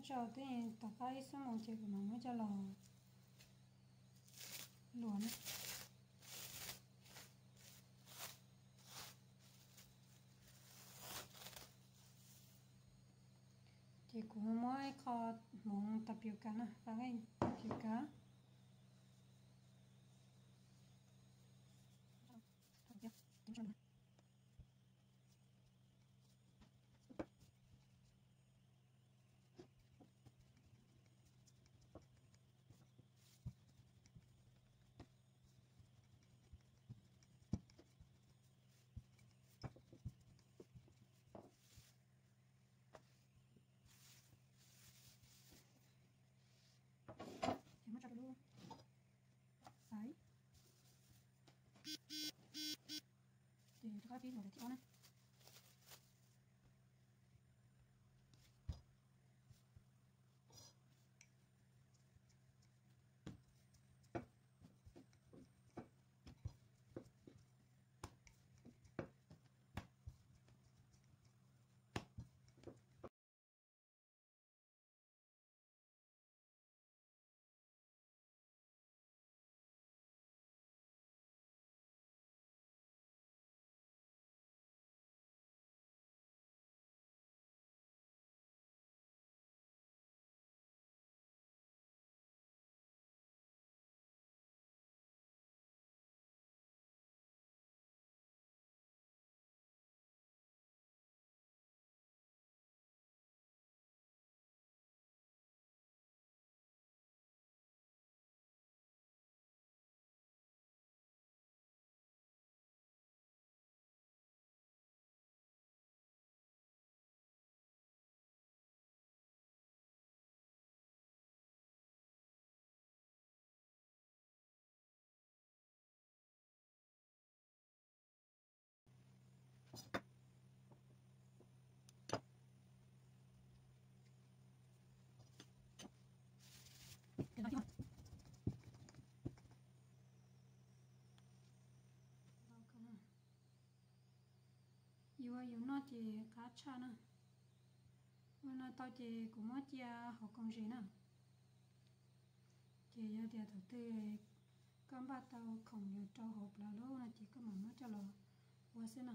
Tso twb tom qab ib xuab moos ces kuv mam muab coj los luam na. Ces kuv muab ib qho hmoov tas piu kav na, tas piu kav. Ces muab tso rau lub xaiv. Ces rov qab pib luam daim thib ob na. Yuav yus noj ces qab tshaj na. Ua no tau ces kuv muab cia hauv koom zes na. Ces yog tias thaum twg koj npaj tau khoom yuav rau hauv plawv lawm no ces koj mam muab coj los ua xwb na.